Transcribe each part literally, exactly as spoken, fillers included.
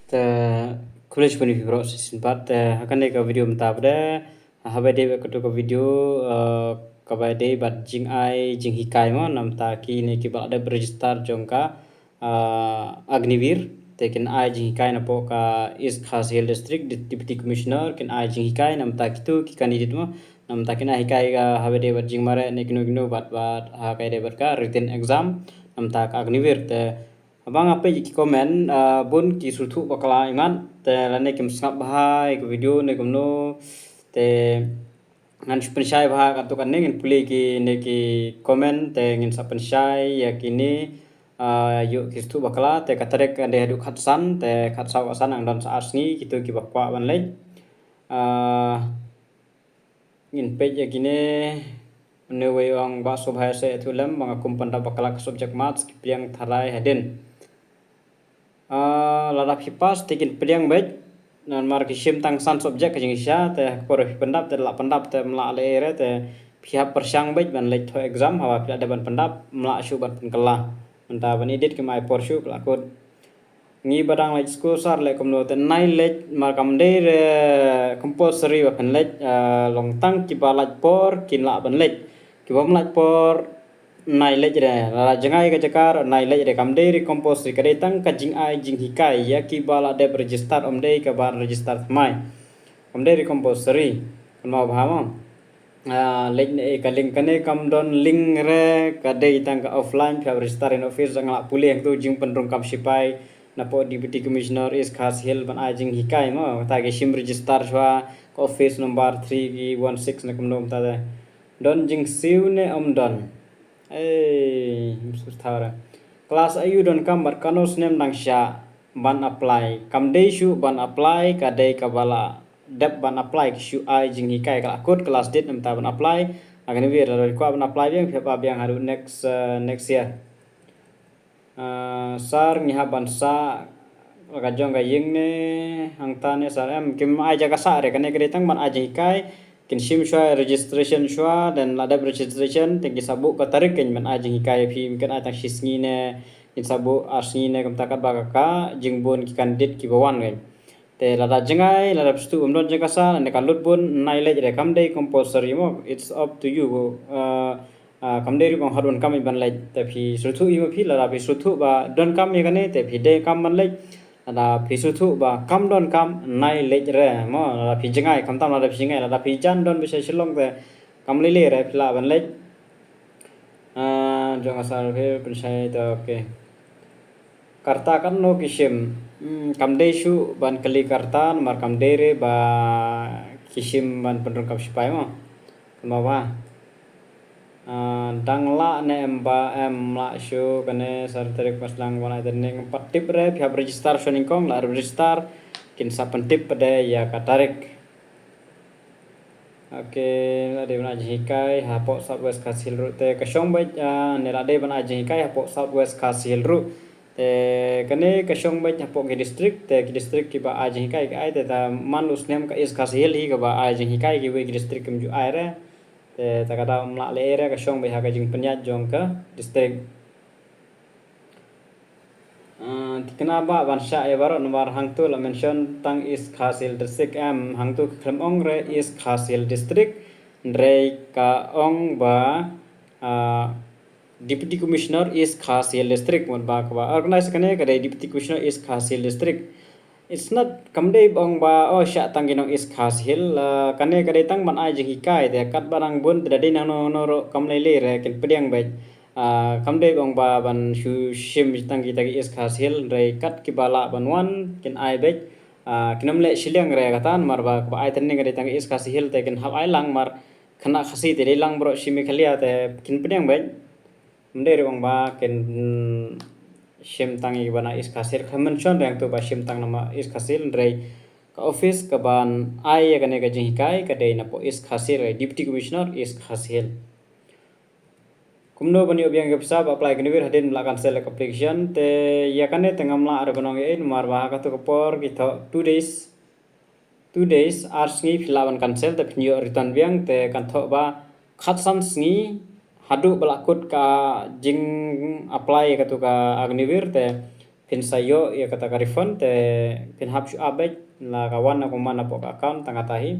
Te khublei shibun ïa phi baroh shisien pat. Te ha kane ka video mynta pat, haba ïadei bad katu ka video, eh, kaba ïadei bad jingai jinghikai mo, namar kine kiba la dep register jong ka, ah, Agniveer, te kin ai jinghikai napoh ka East Khasi Hills District, Deputy Commissioner, kin ai jinghikai namar kitu ki candidate mo, namar kin ai hikai ka haba ïadei bad jingmareh ne kino kino bad, bad ha kaba ïadei bad ka written exam, namar ka Agniveer. Te haba nga peit ïa ki comment, ah, bun ki sngewthuh bakla imat, te lane kim sngap bha ïa ka video ne kumno, te ngan shu pynshai bha katto katne, ngin pule kine ki comment, te ngin sa pynshai ïa kine, ah, ïoh ki sngewthuh bakla. Te ka tarik ka dei haduh khatsan, te khatsaw khatsan nang don sa ar sngi, kito kiba kwah ban leit. Ah, ngin peit ïa kine, une uwei u ong ba sngewbha ïa se ïathuh lem ba nga kum pyndap bakla ka subject Maths, ki pdiang tharai hadien. Ah, lada phi pass te kin pdiang beit. Namar ki shim tang san subject ka jingshisha, te ha ka por phi pyndap te la pyndap te ym lah leh ei re, te phi hap pyrshang beit ban leit thoh exam, haba phi la dep ban pyndap ym lah shuh ban pynkylla. Mynta ban edit kim ai por shuh, ka la kut. Ngi ba dang leit skul sir leh kumno? Te nai leit, mar kam dei re compulsory ba phin leit, ah, long tang kiba lait por kin lah ban leit. Kiba ym lait por nai leit re, lada jngai ka jaka nai leit re, kam dei re compulsory, ka dei tang ka jingai jinghikai ïa kiba la dep register, ym dei kaba register thymmai. Kam dei re compulsory. Kynmaw bha mo. Ah, leit ne ei ka link, kane kam don link re, ka dei tang ka offline, phi hap register in office. Nga la pule hangtu jingpynrung kam sipai napoh Deputy Commissioner East Khasi Hills ban ai jinghikai mo, kata ki shim register shuwa ka office number three ki one six ne kumno mynta te. Don jingsiew ne ym don? Ei, ym sngewthuh re. Class aiu donkam bad kano snem dang shah ban apply? Kam dei shuh ban apply, ka dei kaba la dep ban apply ki shu ai jinghikai. Ka la kut ka last date mynta ban apply. Ha kane ka video lada kwah ban apply biang, phi hap biang haduh next, eh, next year. Ah, sir, ngi hap ban sah la ka jong ka ïing ne hangta ne sir? Em, kim ai jaka sah re, kane ka dei tang ban ai jinghikai. Kin shim shuwa registration shuwa, then la dep registration te kin sa buh ka tarik kin ban ai jinghikai. Phi kin ai tang shi sngi ne, kin sa buh ar sngi ne, kumta katba ka, ka jingbun ki candidate kiba wan kan. Te lada jngai, lada phi sngewthuh bym don jaka sah, lane ka lut bun, nai leit re, kam dei compulsory mo, it's up to you. Ah, ah, kam dei ruh ba nga hap donkam ban leit. Te phi sngewthuh ïa ma phi, lada phi sngewthuh ba donkam ïa kane, te phi dei kam ban leit. Lada phi sngewthuh ba kam donkam, nai leit re mo. Lada phi jngai, khamtam lada phi jngai, lada phi jan don bishar Shillong te kam lei lei re phi lah ban leit. Ah, jong ka survey pynshai te, okay. Karta katno ki shim? Hmm, kam dei shuh ban kylli karta namar kam dei re ba ki shim ban pynrung kam sipai mo. Kumba ba, ah, dang lah ne em ba em lah shuh, kane sar tarik mas lang wan ai tarik, ngam pat tip re, phi hap register shuwa nyngkong, la register kin sa pyntip pat de ïa ka tarik. Okay, la dei ban ai jinghikai hapoh South West Khasi Hills ruh te ka shong beit, ah, ne la dei ban ai jinghikai hapoh South West Khasi Hills ruh. Te kane ka shong beit hapoh ki district, te ki district kiba ai jinghikai ki ai, te ta man u snem ka East Khasi Hills hi kaba ai jinghikai, kiwei ki district kim ju ai re. Te ta ka daw ym lah leh re, ka shong beit ha ka jingpynïaid jong ka district. Ah, thikna ba ban shah ïa baroh namar hangtu la mention tang East Khasi Hills District, em, hangtu ka khlem ong re East Khasi Hills District, hynrei ka ong ba, ah, Deputy Commissioner East Khasi Hills District, mut ba kaba organize kane ka dei Deputy Commissioner East Khasi Hills District. It's not, kam dei ba ong ba, oh, shah tang ki nong East Khasi Hills, ah, kane ka dei tang ban ai jinghikai, te katba dang bun te da dei nangno nangno ruh kam lei lei re kin pdiang beit. Ah, kam dei ba ong ba ban shu shim tang kita ki East Khasi Hills, hynrei kat kiba lah ban wan kin ai beit. Ah, kin ym leh shiliang re kata namar ba kaba ai training ka dei tang ki East Khasi Hills, te kin hap ai lang mar khynnah Khasi te dei lang baroh shi Meghalaya te kin pdiang beit. Ym dei re ong ba kin, hmm, shim tang ïa kiba na East Khasi Hills, khlem mention re hangtu ba shim tang na ma East Khasi Hills, hynrei ka office kaban ai ïa kane ka jinghikai ka dei napoh East Khasi Hills, Deputy Commissioner East Khasi Hills. Kumno ban ïoh biang ïa ka pisa ba apply ka Agniveer hadien ba la cancel ka application? Te ïa kane te ngam lah re ban ong ei ei namar ba ha katu ka por ki thoh two days, two days, ar sngi phi lah ban cancel, te phin ïoh return biang, te kan thoh ba khatsan sngi haduh ba la kut ka jing apply ïa katu ka Agniveer, te phin sa ïoh ïa kata ka refund te phin hap shu update la ka wan na kumno na pok account tang kata hi.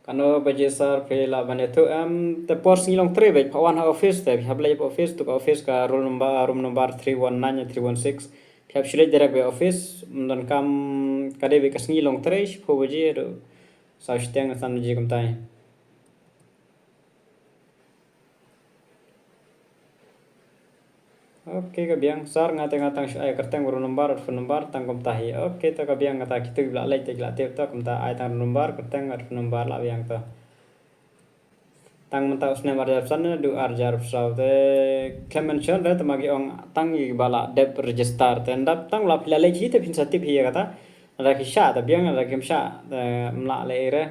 Kano baje sir phi lah ban ïathuh em? Te por sngi Longtrei bad pha wan ha office te phi hap leit office, tu ka office ka roll number, room number three one nine three one six. Phi hap shu leit direct bad office, ym don kam ka dei bad ka sngi Longtrei shiphew baje haduh saw shiteng san baje kumtai. Ok, ka biang sir, nga te nga tang shu ai kyrteng, roll number, phone number tang kumta hi. Ok, to ka biang, kata kitu ki la leit te ki la tip to kumta, ai tang roll number, kyrteng, phone number la biang to. Tang mynta u snem arjar san haduh arjar saw te khlem mention re, te ma ki ong tang ïa kiba la dep register te, ynda tang la phi la leit hi te phin sa tip hi ïa kata. Lada ki shah te biang, lada kim shah te ym lah leh re.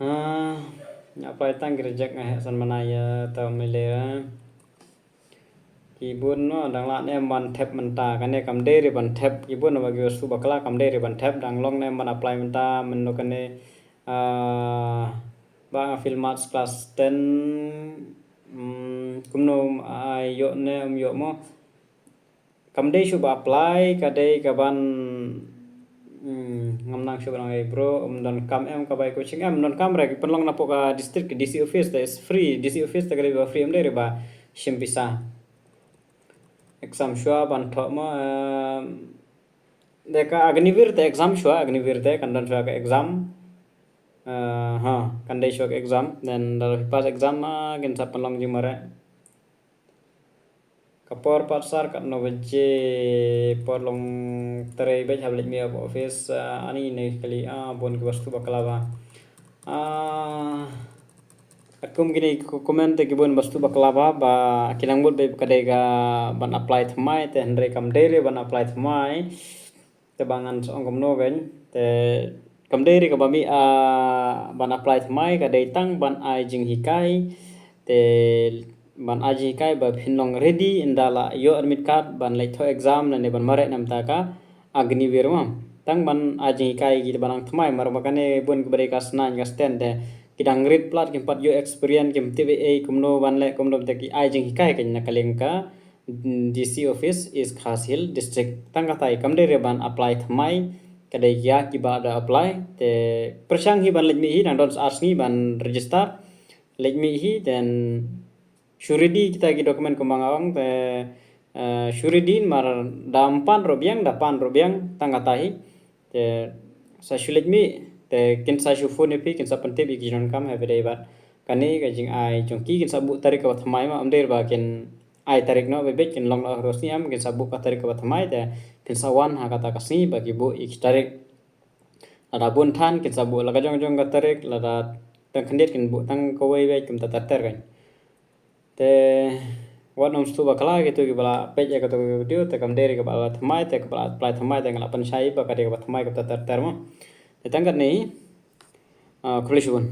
Ha, nga apply tang ki reject, nga heh san mana ïa ta mele. Ki bun no dang lah ne em ban thep mynta, kane kam dei re ban thep. Ki bun ba ki wastu bakla kam dei re ban thep, dang long ne em ban apply mynta, mynno kane, ah, ba nga fail maths class ten, mm, kumno, ai ïoh ne em ïoh mo. Kam dei shuh ba apply, ka dei ka ban, hmm, ngam nang shuh ba nang, eh, bro, ym don kam em, ka bai coaching em, ym don kam re, ki pynlong na pok ka district, ka D C office, te is free, D C office te ka dei ba free, ym dei re ba shim pisa. Exam shuwa ban thoh mo, em, de ka Agniveer te exam shuwa, Agniveer te kan don shuwa ka exam. Eh, ha, kan dei shuwa ka exam, then da pass exam ma kin sa pynlong jingmareh. Ka por pat sir katno baje? Por Longtrei bad hap leit mih office, ah, ani ne kali, ah, bun ki wastu bakla ba. Ah, katkum kine ki comment te ki bun wastu bakla ba, ba ki nang mut ba ka dei ka ban apply thymmai te hynrei kam dei re ban apply thymmai. Te ba ngan sa ong kumno kein, te kam dei re kaba mih, ah, ban apply thymmai, ka dei tang ban ai jinghikai. Te ban ai jinghikai ba phin long ready ynda la ïoh admit card ban leit thoh exam lane ban mareh na bynta ka Agniveer mo. Tang ban ai jinghikai ki ba nang thymmai, mar ba kane bun kiba dei ka sna ka sten te ki dang rit palat, kim pat ïoh experience, kim tip ei ei kumno ban leh kumno, te ki ai jinghikai kein na ka liang ka D C office East Khasi Hills District. Tang katai, kam dei re ban apply thymmai, ka dei ïa kiba da apply. Te pyrshang hi ban leit mih hi, dang don ar sngi ban register. Leit mih hi, then shu ready kita ki document kumba nga ong, te, eh, shu ready, mar da ym pan ruh biang, da pan ruh biang, tang katai hi. Te sa shu leit mih, te kin sa shu phone ïa phi, kin sa pyntip ïa ki jingdonkam ha phi dei bad kane ka jingai jong ki, kin sa buh tarik kaba thymmai ma, ym dei ba kin ai tarik noh beit beit, kin long noh ha ka sngi, em, kin sa buh ka tarik kaba thymmai, te kin sa wan ha kata ka sngi ba ki buh ïa ki tarik. Lada bun than kin sa buh la ka jong jong ka tarik, lada tang khyndiat kin buh tang kawei beit, kumta ter ter kein. Te wat nym sngewthuh bakla, kito kiba la peit ïa kato ka video, te kam dei re kaba la thymmai, te kaba la apply thymmai, te nga la pynshai ba ka dei kaba thymmai, kaba ter ter mo. Te tang katne, ah, khublei shibun.